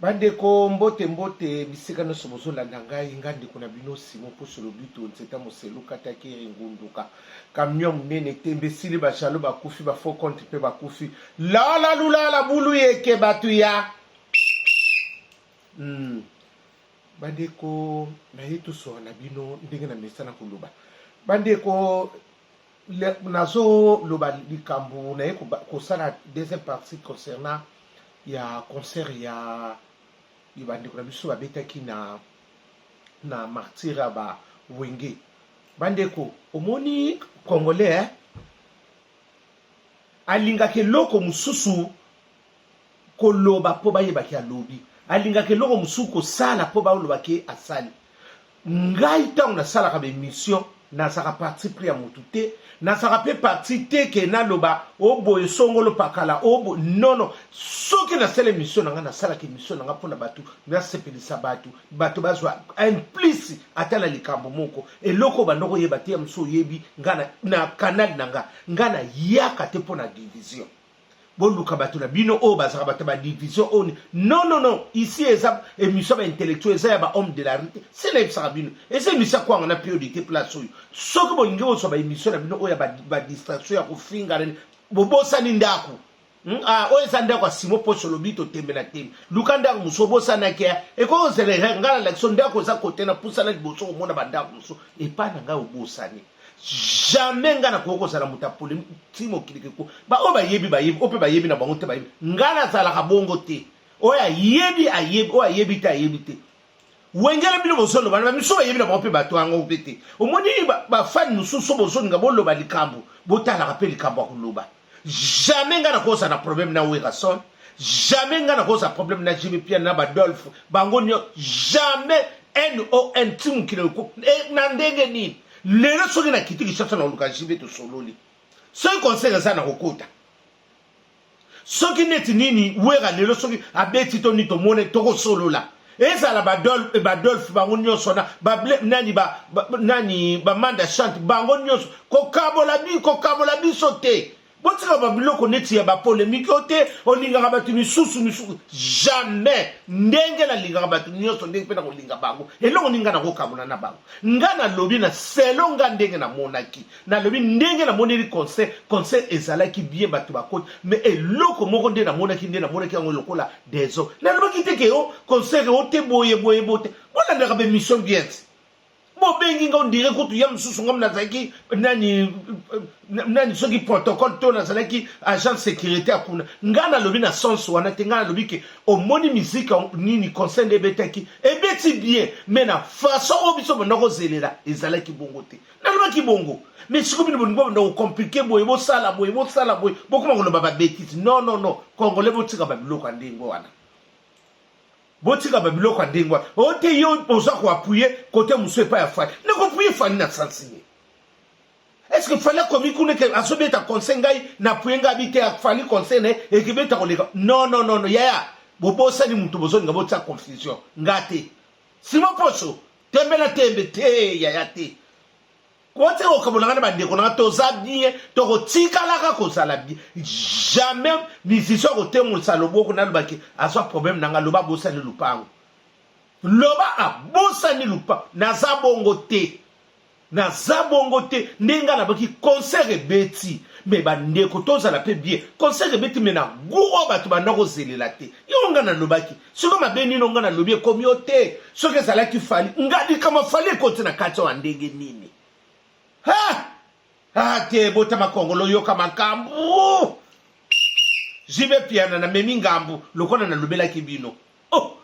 Bandeko mbote mbote bisika nyonso bozolanda ngai, ngai ndeko na bino Simon Poso Lobito Nzeta Moselu Katakiri Ngunduka camion monene tembe esili ba jaloux bakufi ba faux compte mpe bakufi lala lulala bulu yeke bato ya Bandeko naye tosola na bino ndenge na mesana koloba bandeko nazoloba likambo naye kosala deuxième partie concernant ya concert ya bandeko na biso babetaki na martyr ya ba Wenge. Bandeko, omoni congolais eh? Alingaka eloko mosusu koloba mpo bayebaki alobi, alingaka eloko mosusu kosala mpo balobaki asali. Ngai ntango nasalaka baémission, nazalaka parti pris ya motu te, nazalaka mpe parti te ke naloba oboye songolo pakala obo non non. Soki nasala émission na ngai, nasalaka émission na ngai mpona bato, nasepelisa bato, bato bazwa un plus ata na likambo moko, eloko banda koyeba te ya mosusu oyebi. Ngai na canal na nga, ngai nayaka te mpo na division. Boluka bato na bino oyo bazalaka bato ya badivision oyo. Non, non, non, ici eza émission ya baintellectuel, eza ya bahomme de la rue te. Se nayebisaka bino, eza émission ya kwanga na priorité. Place oyo, soki bolingi bozwa baémission na bino oyo ya badistraction ya kofinga, bobosani ndako. Ah, oyo eza ndako ya Simo Poso Lobi to tembe na tembe. Luka ndako mosusu, obosanaki ekoki kozala erreur. Ngai nalakisi ndako eza kote na pusana liboso komona bandako mosusu epai na ngai, obosani. Jamais ngai nakoki kozala moto ya polémique ti mokili keko. Baoyo bayebi bayebi, oyo mpe bayebi na bango te bayebi. Ngai nazalaka bongo te. Oyo ayebi ayebi, oyo ayebi te ayebi te. Wengele bino bozoloba na bamisu bayebi na bango mpe bato yango mpe te. Omoni bafani mosusu bozolinga boloba likambo, botalaka mpe likambo ya koloba. Jamais ngai nakozala na problème na Werrason, jamais ngai nakozala problème na JB Piana na Badolphe, bango nyonso jamais non ti mokili na ndenge nini. Lelo soki nakiti Kinshasa na koluka JB, tosololi. Soki concert eza na kokota, soki neti nini Wera lelo soki abeti to nini, tomone tokosolola. Ezala Badolphe, bango nyonso na nani nani bamanda chante, bango nyonso kokabola biso te. Botika babiloko neti ya bapolémique oyo te. Olingaka bato misusu misusu, jamais. Ndenge nalingaka bato nyonso, ndenge mpe nakolinga bango. Eloko nini ngai nakokabola na bango? Ngai nalobi na selo nga ndenge namonaki, nalobi ndenge namoneli concert. Concert ezalaki bien, bato bakoti, mais eloko moko nde namonaki, nde namonaki yango lokola désordre. Nalobaki te ke o concert o te boye boye boye te. Bolandaka baémission bien te. Bobengi nga ondire kutu ya mosusu ngam nazalaki nani nani, soki protocole to nazalaki agent sécurité ya kuna. Nga nalobi na sens wana te. Nga nalobi ke omoni musique nini, concert nde ebetaki, ebeti bien, mais na façon oyo biso banda kozelela ezalaki bongo te. Nalobaki bongo, mais sikoyo bino bolingi bobanda kocompliquer boye, bosala boye, bosala boye, bokoma koloba babêtises. Non, non, non, congolais, botika babiloko ya ndenge wana, botika babiloko ya ndenge wana. Oyo te yo oza koappuyer kote mosusu epai ya Fally. Nakoappuyer Fally na sens nini? Est ce que Fally akomi kuna ke azobeta conseil, ngai naappuyer? Ngai abi te Fally conseil na ye ekebeta koleka. Non, non, non, non, yaya, bobosani motu, bozolinga botia confusion. Nga te, Simon Poso tembe na tembe te, yaya te. Kotika kokabola nga na bandeko na nga, toza bien, tokotikalaka kozala bien. Jamais musicien akotemolisa loboko nalobaki azwa problème na nga. Loba abosani lupango, loba abosani lupango. Naza bongo te, naza bongo te. Ndenge nga nabaki, concert ebeti, mais bandeko tozala mpe bien. Concert ebeti, mais na goût oyo bato banda kozelela te. Yo nga nalobaki soki mabe nino nga nalobi ekomi yo te. Soki ezalaki Fally, nga likambo Fally ekoti na kati awa ndenge nini? Ha ah, te botama kongolo, oyoka makambo. JB Piana namemi ngambu lokola nalobelaki bino. Oh,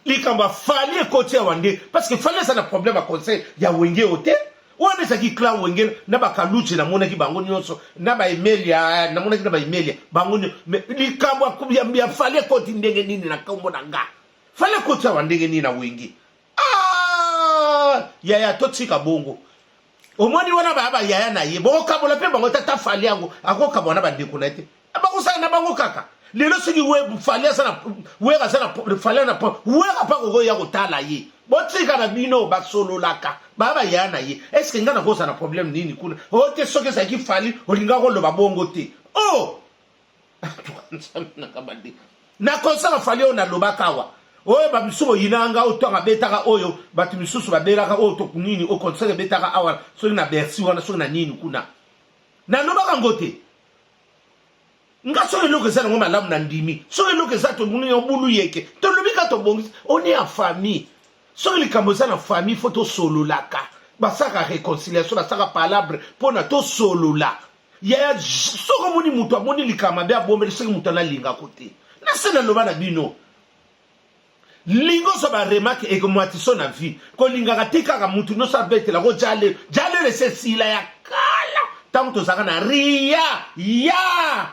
likambo ya Fally ekoti awa nde parce que Fally eza na problème ya concert ya Wenge oyo te. Wana ezalaki clan Wenge na bakaluji, namonaki bango nyonso na baemelia, namonaki na baemelia bango nyonso. Mais likambo ya Fally ekoti ndenge nini na nkombo na nga? Fally ekoti awa ndenge nini na Wenge? Ah, yaya, totika bongo. Omoni wana baya bayaya na ye, bokokabola mpe bango. Tata Fally yango akokabola na bandeko na ye te, bakosala na bango kaka. Lelo soki Fally aza na Wera, aza na Fally na Wera mpa kokoya kotala ye. Botika na bino, basololaka, baya bayaya na ye. Est-ce ngai nakozala na problème nini kuna? Oyo te, soki ezalaki Fally, olingaka koloba bongo te. O oh! Nzambe nanga bande. Na concert ya Fally oyo nalobaka awa, oyo ba misusu boyinaka nga, oyo ntango abetaka, oyo bato misusu babelaka, oyo to nini, oyo concert ebetaka awa, soki na Bercy wana, soki na nini kuna, nalobaka yango te. Nga soki eloko eza nango malamu na ndimi, soki eloko eza tomoni yango bulu yeke, tolobi ka tobongisi. On est en famille. Soki likambo eza na famille, faut tosololaka, basalaka réconciliation, basalaka palabre mpona tosolola. Yaya, soki omoni moto amoni likambo mabe abombeli, soki moto analingako te, nase naloba na bino, lingo ozwa baremarques ekomwatiso na vie. Kolingaka te kaka mutu nyonso abetelako jalelo jalelo. Ese esila ya kala, ntango tozalaka na ria ya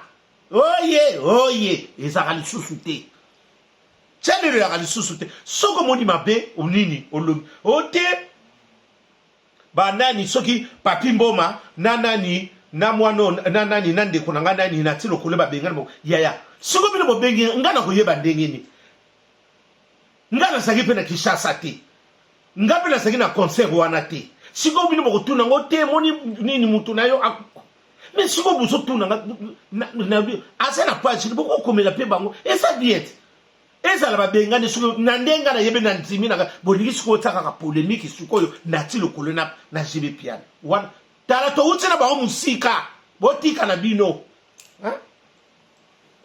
oye oye, ezalaka lisusu te. Jalelo eyaka lisusu te. Soki omoni mabe onini, olobi o te. Banani, soki Papi Mboma na nani na mwana na nani na ndeko na ngai nani na ti lokolo babengani bo yaya. Soki bino bobengi ngai, na koyeba ndenge nini? Ngai nazalaki mpe na Kinshasa te, ngai mpe nazalaki na concert wana te. Sikoyo bino bokotuna ngo te, moni nini mutu na yo. Mais sikoyo bozotuna nga, aza na page, bokokomela mpe bango, eza bien te. Ezala babengani, soki na ndenge ngai nayebi na ndimi na bolingi, sikoyo otia kaka polémique. Sikoyo nati lokolo na JB Piana wana, tala, towuti na bango mosika. Botika na bino,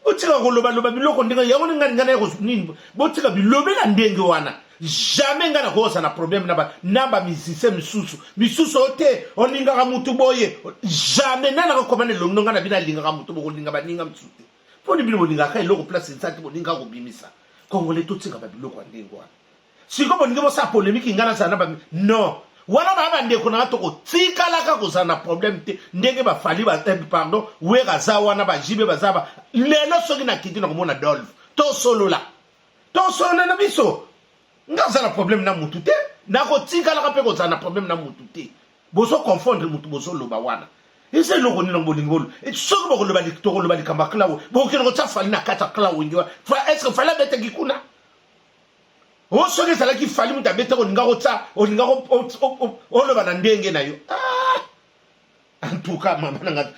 botika kolobaloba biloko ndenge yango. Ngai ngai naye nini, botika bilobela ndenge wana. Jamais ngai nakokosa na problème na bamusicien misusu misusu oyo te. Olingaka mutu boye, jamais ngai nakokoma na elongi no. Ngai na bino alingaka mutu, bokolinga baninga misusu te. Mponi bino bolingaka eloko place eza te, bolingaka kobimisa Congolais. Totika babiloko ya ndenge wana. Sikoyo bolingi bosala polémique, ngai nazala na ba non wana baya bandeko na nga, tokotikalaka kozala na problème te. Ndenge baFally ba, pardon, Wera aza wana, baJB baza ba lelo. Soki nakiti na komona Dolphe, tosolola, tosolola na biso. Nga aza na problème na mutu te, nakotikalaka mpe kozala na problème na mutu te. Bozo confondre mutu, bozoloba wana eza eloko nini? Bolingi bolo, soki bokoloba, tokoloba likambo ya clan, bokokende kotia Fally na kati ya clan Wenge wana. Est ce que Fally abetaki kuna? O soki ezalaki Fally moto abetaki, olinga kotia, olinga oloba na ndenge na yo. Ah! En tout cas, mama na nga,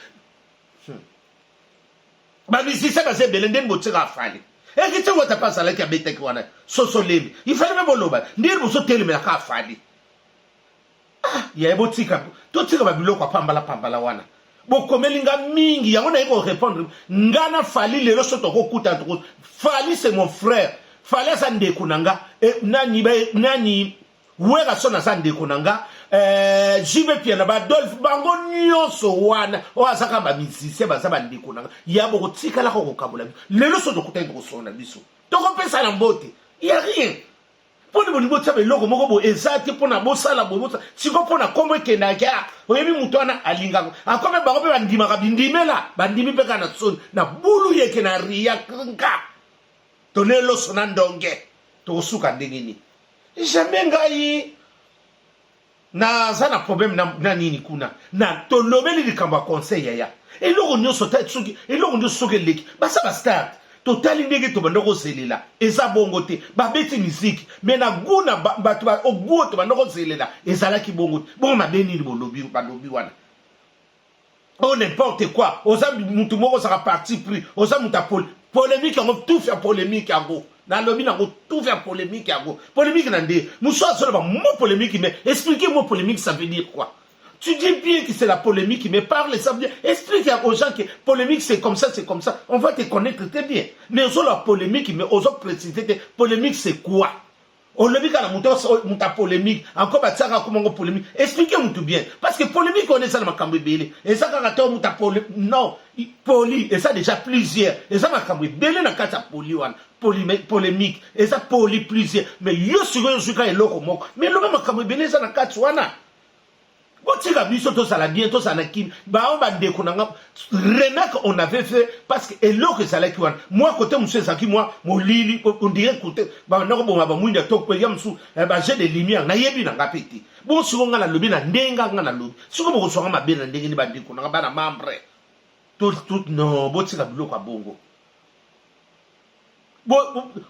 bamusicien baza ebele, ndeni botikaka Fally eki te? Wata mpe azalaki, abetaki wana soso lembi. Ifali mpe boloba ndeni bozotelemelaka aFally. Ah, yaye, botika, totika babiloko ya pambala pambala wana. Bokomeli nga mingi, yango naye korépondre. Nga na Fally lelo so tokokutana, toko Fally c'est mon frère, Fally aza ndeko na nga. Nani nani, Werason aza ndeko na nga, JB Piana, baAdolphe, bango nyonso wana oyo azaka bamusicien, baza bandeko na nga. Ya bokotikalaka kokabola biso. Lelo so tokutani, tokosolola biso, tokopesa na mbote, ya rien. Mponi bolingi botia beloko moko boye eza te mpona bosala boye, bosala siko mpona nkombo ekendaki. A oyebi moto wana alingaka akomi, bango mpe bandimaka bindimela, bandimi mpe kaka na soni na bulu yeke na ria nka toneloso na ndonge. Tokosuka ndenge nini? Jamais ngai naza na problème na nini kuna. Na tolobeli likambo ya conseil, yaya. Eloko nyonso ta, soki eloko nyonso soki eleki, baza bastars. Totali ndenge tobanda kozelela, eza bongo te. Babeti miziki, mais na gu na bato gu oyo tobanda kozelela ezalaki bongo te. Bongo mabe nini bolobi? Balobi wana oh, n'importe quoi. Oza mutu moko ozaka parti pris, oza mutu ya polémique yango, tout ya polémique yango. Nalobi nango tout ya polémique yango, polémique na nde mosu azoloba mot polémique, mais expliquez mot polémique, ça veut dire quoi? Tu dis bien que c'est la polémique, mais parle, ça veut dire, explique aux gens que polémique, c'est comme ça, c'est comme ça. On va te connaître très bien. Mais aux la polémique, mais aux autres préciser que polémique, c'est quoi? Olobi kaka moto moto ya polémique encore, batiaka komongo polémique. Explique motu bien, parce que polémique wana eza na makambo ebele. Eza kaka te moto ya non, poli eza déjà plusieurs, eza makambo ebele na kati ya poli wana. Polémique eza poli plusieurs, mais yo sikoyo ozwi kaka eloko moko, mais eloba makambo ebele eza na kati wana. Botika biso tozala bien, tozala na kimi bao bandeko na nga. Remarque, on avait fait parce que eloko ezalaki wana, mwa kote mosusu ezalaki mwa molili, on dirait kote banda koboma bamwinda to ya mosusu bajeux de lumière, nayebi na nga mpe te. Bon, siko nga nalobi na ndenge nga nalobi, siko bokozwanga mabe na ndenge ni? Bandeko na nga, bana membre, non, botika biloko ya bongo.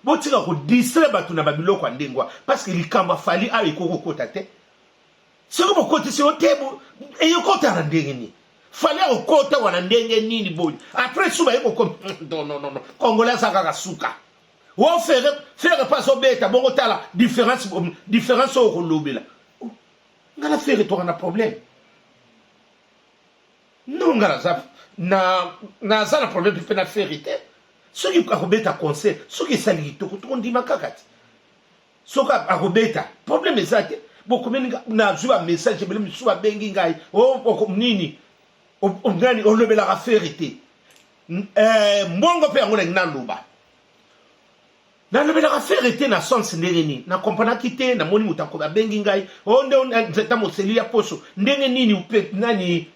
Botika kodistraire bato na babiloko ya ndenge wana, parce que likambo aFally awa ekoki kokota te. Soki bokotisi yo te, eyokota na ndenge nini? Fally akokota wana ndenge nini boye? Après su baye kokoma. Non, non, non, non. Congolais aza kaka suka. O Ferre, Ferre pas obeta bongo, tala différence, différence oyo kolobela. Nga na Ferre toka na problème. Non, nga naza na naza na problème mpe na Ferre te. Soki akobeta concert, soki esali kitoko, tokondima kaka te. Soki akobeta, problème eza te. Bokomeli, nazwi bamessage ebele, misusu babengi ngai nini nani, olobelaka Ferre te. Mbongo mpe yango nangi naloba, nalobelaka Ferre te na sens ndenge nini? Nakompanaki te. Namoni moto abengi ngai o nde nzeta moseli ya poso ndenge nini pe nani,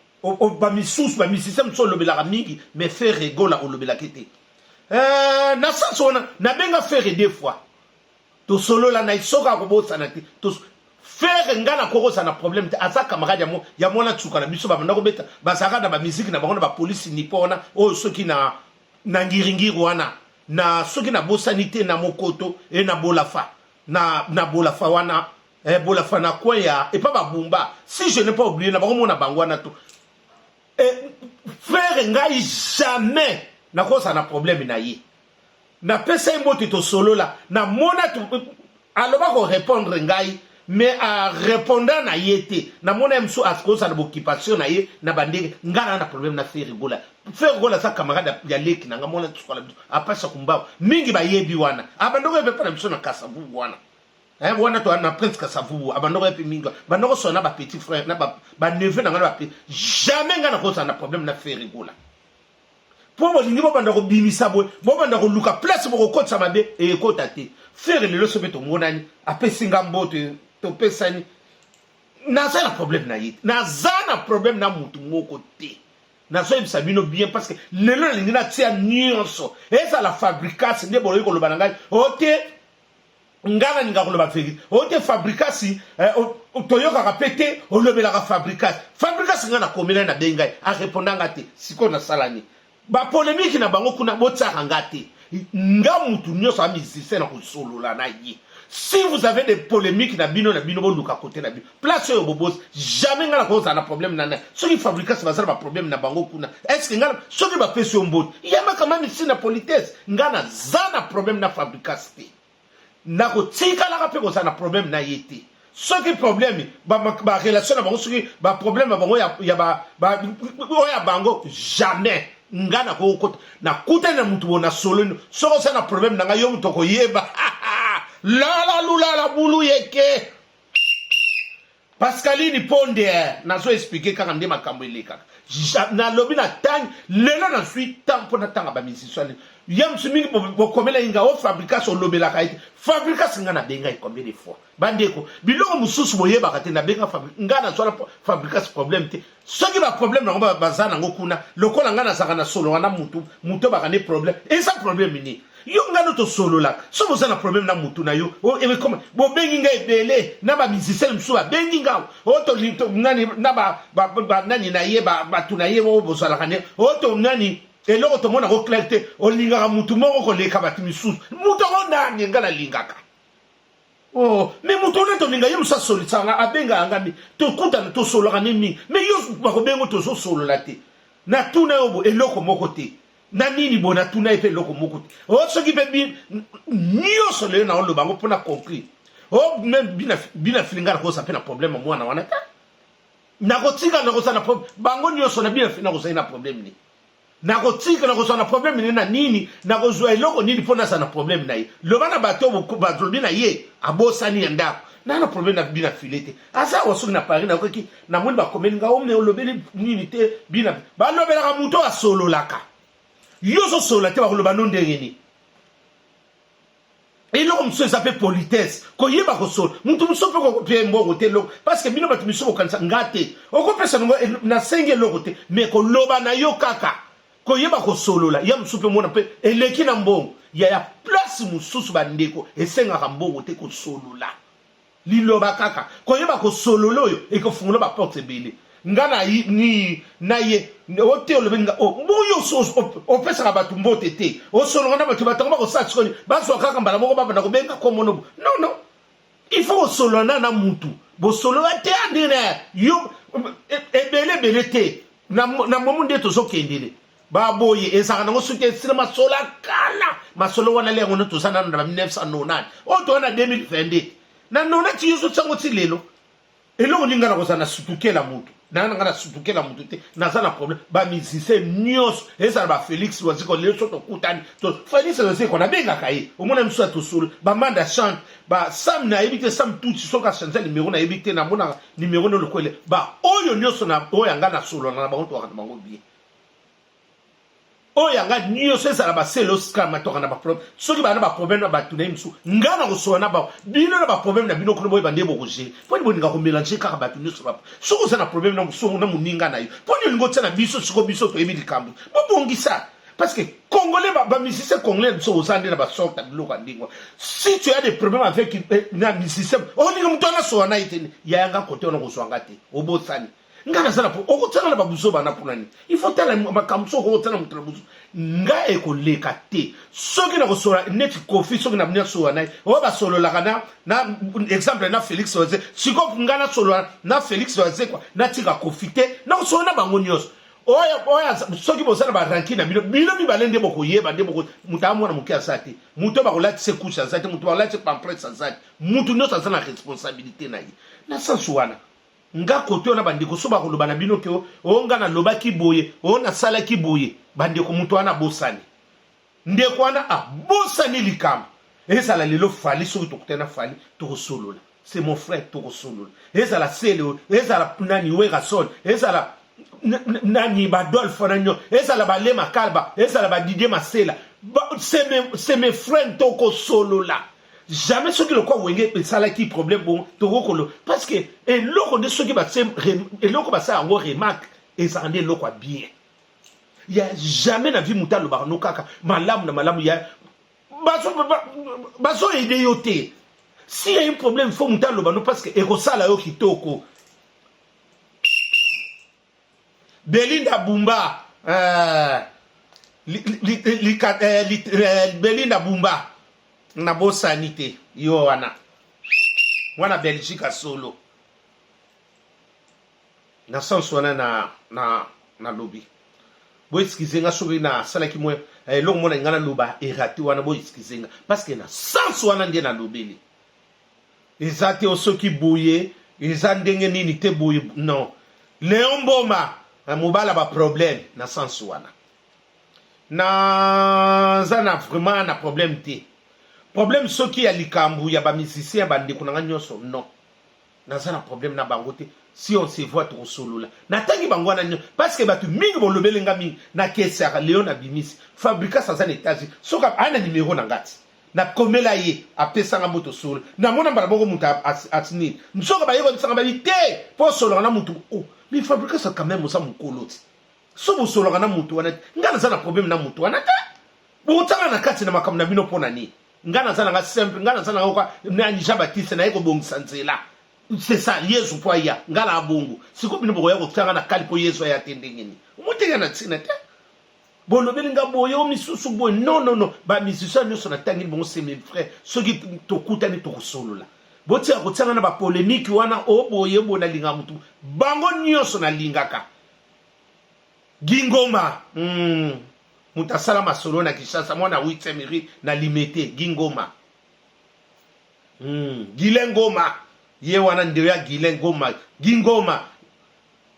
bamisusu bamusicien mosusu olobelaka mingi, mais Ferre Gola olobelaki te. Na sens wana, nabenga Ferre deux fois, tosolola na soki akobosana te. Ferre, nga nakokozala na problème te. Aza camarade ya mwana tsuka na biso, babanda kobeta, bazalaka na bamiziki na bango na bapolisi nipo wana oyo, soki na Ngiringiri wana, na soki nabosani te, na Mokoto e na Bolafa, na Bolafa wana, Bolafa na coin ya epa babumba, si je n'ai pas oublié, na bango mona bango wana to. Frère, ngai jamais nakozala na problème na ye. Napesa ye mbote, tosolola, namona aloba korépondre ngai, mais arépondant na ye te. Namona ye mosusu akozala boccupation na ye na bandenge. Ngai na problème na Ferre Gola? Ferre Gola aza camarade ya leki na nga, mona tsukola biso apasa kumbawa mingi, bayebi wana, abandoko ye mpe mpa na biso na Kasavubu wana. Wana to na Prince Kasavubu, abandoko ye mpe mingi, bandoko so na bapetit frère na baneveu na nga na bape. Jamais ngai nakozala na problème na Ferre Gola. Mpo bolingi bobanda kobimisa boye, bobanda koluka place bokokotisa mabe, ekota te. Ferre lelo so mpe tomonani, apesi nga mbote, topesani. Naza na problème na ye te, naza na problème na mutu moko te. Nazoyebisa bino bien, parce que lelo nalingi natia nyonso ezala Fabregas nde boloyi koloba na ngai o te. Nga nalinga koloba vérité o te. Fabregas, toyokaka mpe te, olobelaka Fabregas. Fabregas, nga nakomela, nabengi ngai, arépondanga te. Sikoyo nasala nini? Bapolémique na bango kuna, botiaka nga te. Nga mutu nyonso amusicien na kosolola na ye. Si vous avez des polémiques na bino na bino, boluka kote na bino place oyo bobosi. Jamais nga nakozala na problème na nani. Soki Fabregas baza na baproblème na bango kuna, est ce que nga, soki bapesi yo mbote, yambaka mami si na politesse. Nga naza na problème na Fabregas te, nakotikalaka mpe kozala na problème na ye te. Soki problème barelation na bango, soki baproblème na bango oyo ya bango, jamais nga nakokota. Nakutani na mutu bo na solo. Soki osala na problème na ngai, yo moto okoyeba. Lala lulala bulu yeke Pascaline Ponde, nazo expliquer kaka nde makambo elekaka. Nalobi na ntangi lelo, nazwi temps mpo natanga bamusicien ya mosu mingi. Bokomela ye nga o Fabregas, olobelaka ye te. Fabregas, nga nabenga ye combien de fois? Bandeko, biloko mosusu boyebaka te. Nabenga, nga nazwala Fabregas problème te. Soki baproblème nango baza nango kuna, lokola nga nazalaka na soloka na mutu, mutu obaka ne problème eza problème nini? Yo nga no tosololaka. So boza na problème na mutu na yo, ekoma bobengi nga ebele na bamusicien mosusu, babengi nga o to nani na nani na ye, bato na ye oyo bozalaka ne o to nani. Eloko tomonako clair te, olingaka mutu moko koleka bato misusu. Mutu yango nani nga nalingaka? Oh, mais moto wana tolinga ye mosu asolisaka, abengaka nga mi tokutana, tosololaka ne mingi. Mais yo bakobengo, tozosolola te. Natuna yo bo eloko moko te na nini bo, natuna ye mpe eloko moko te. O soki mpe nyonso lelo naoloba yango mpona conclure o même bina fili, nga nakoza mpe na problème mwana wana te. Nakotika, nakozala na problème bango nyonso na bina fili, nakozali na problème nini? Nakotika, nakozala na problème nini na nini? Nakozwa eloko nini mpo nazala na problème na ye? Loba na bato balobi na ye abosani ya ndako na problème na bina file te. Aza awa, soki na Paris, nakoki namoni bakomeli nga ome olobeli nini te. Bina balobelaka moto asololaka, yo ozosolola te, bakoloba no ndenge nini? Eloko mosusu eza mpe politesse, koyeba kosolola. Motu mosusu mpe kopia mbongo te, eloko, parce que bino bato misusu bokanisa nga te okopesa nango. Nasengi eloko te, mais koloba na yo kaka, koyeba kosolola ya mosusu mpe mona mpe eleki na mbongo ya place mosusu. Bandeko, esengaka mbongo te, kosolola, liloba kaka, koyeba kosolola oyo ekofungola baporte ebele. Nga na ni na ye o te, olobi nga oyo opesaka bato mbote te, osolonga na bato, batango bakosala sikoyo, bazwa kaka mbala moko, babanda kobenga komono. Non, non, il faut kosolola na mutu. Bosolola te andenge na yo ebele ebele te. Na, na momo nde tozokendele baboye ezalaka nango soki esila masolo ya kala masolo wana le yango nde toza nano na ba 1990 oyo toza na 2022 na 90 yo ozotiango ti lelo. Eloko nini nga nakozala na sutukela mutu nanga nanga na sutukela mutu te, naza na problème ba musicien nyonso ezala ba Felix Waziko lelo so tokutani to Felix Waziko nabengaka ye omona miso ya tosolo ba manda chante ba Sam nayebi te Sam Tutsi soki achange numero nayebi te namonaka numero no lokwele ba oyo nyonso na oyo yanga nasolola na bango tokaka na bango bien. Oyo ya nga nioso ezala ba selo scam atoka na ba problème soki ba na ba problème na batu na ye mosusu nga na kosola na bango bino na ba problème na bino kuna boyeba nde bokogere mpo nini bolinga komelange kaka batu nioso ba soki oza na problème na mosusu na moninga na yo mpo nini olingi otia na biso siko biso toyebi likambo bobongisa parce que congolais ba, ba musicien congolais na biso oza nde na basorte ya biloko ya ndenge wana si tu as des problèmes avec eh, na musicien olinga moto wana sola na ye te yaya nga kote wana kozwa nga te obosani Nga naza na okotianga na babuzoba na pona nini? Il faut tala makambo soki okotianga moto na buzo. Nga ekoleka te. Soki na kosola neti Koffi soki na bina sola na ye. Oyo basololaka na na exemple na Felix Wazekwa. Siko nga na solola na Felix Wazekwa na tika Koffi te. Na kosola na bango nyonso. Oyo oyo soki boza na ba ranking na bino bino mibale nde bokoyeba nde boko moto amwana moke aza te. Moto bakolatisa couche aza te, moto bakolatisa pampres aza te. Moto nyonso aza na responsabilité na ye. Na sens wana Nga kote wana bandeko so bakoloba na bino ke o nga nalobaki boye o nasalaki boye bandeko moto wana abosani ndeko wana abosani likambo ezala lelo Fally soki tokutani na Fally tokosolola c'est mon frère tokosolola ezala Celeo ezala nani Werrason ezala nani badolphe wana nyonso ezala balema kalba ezala badidie masela c'est mes frères tokosolola Jamais soki lokwa wenge esalaki problème bongo tokokolo parce que eloko nde soki batie eloko basala yango remarque ezalaka nde eloko ya bien ya jamais na vie moto alobaka no kaka malamu na malamu ya bazo aide yo te si ya un problème faut moto aloba no parce que ekosala yo kitoko. Belinda Bumba euh, li, li, li, eh, li, eh, Belinda Bumba nabosani te yo wana wana Belgique solo na sens wana na na nalobi bo excuse nga soki nasalaki mwa eh, eloko mona nga naloba erate wana bo excuse nga parce que na sens wana nde nalobeli Eza te osoki boye eza ndenge nini te boye non Leon Mboma mobala ba problème na sens wana naza na vraiment na problème te problème soki ya likambo ya ba musicien ya bandeko na nga nyonso non naza na problème na bango te si on se voit tokosolola natangi bango wana nyonso parce que bato mingi bolobeli nga mingi na kesaka Leon abimisi Fabricas aza na Etats-Unis soki aya na numero na nga ti Na komela ye apesa nga mboto solo na mona mbala moko mutu nini nzoka baye koyebisa nga babi te po osololaka na mutu oh mais Fabricas quand même oza mukolo ti so bosololaka na mutu wana te nga naza na problème na mutu wana te bokotianga na kati na makambo na bino pona nini nga naza na nga simple nga naza na nga kwa nani Jean Baptiste naye kobongisa nzela c'est ça Yesu po aya nga na bongo sikoyo bino bokoya kotianga na kali po Yesu aya te ndenge nini omoteka na ntina te Bolobeli nga boye o misusu boye non non non ba musiciens nioso na tangeli bango c'est mes frères soki tokutani tokosolola botika kotia nga na ba polemique wana o boye boye nalingaka mutu bango nioso nalingaka Gingoma mm, moto asala masolo na Kinshasa mwana 8e rue na Limete Gingoma Guylain Ngoma ye wana ndeo ya Guylain Ngoma Gingoma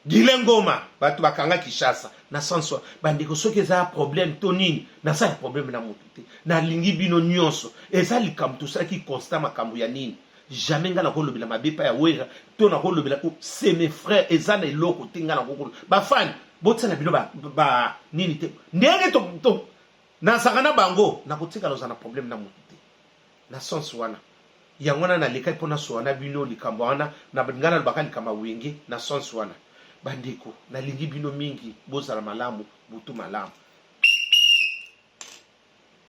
Guylain Ngoma batu bakanga Kinshasa na sens wana bandeko soki eza problème to nini naza na problème na mutu te nalingi bino nionso eza likambo tosalaki constat makambo ya nini jamais nga nakolobela mabe epai ya Werra to nakolobela c'est mes frères eza na eloko te nga nakokolo ba fan botia na bino ba, ba nini te ndenge to, to nazalaka na bango nakotikala ozala na problème na mutu te na sens wana Yango wana nalekaki mpo nasola na bino likambo wana, na, ngai nalobaka likambo ya wenge na sens wana. Bandeko, nalingi bino mingi, bozala malamu, butu malamu.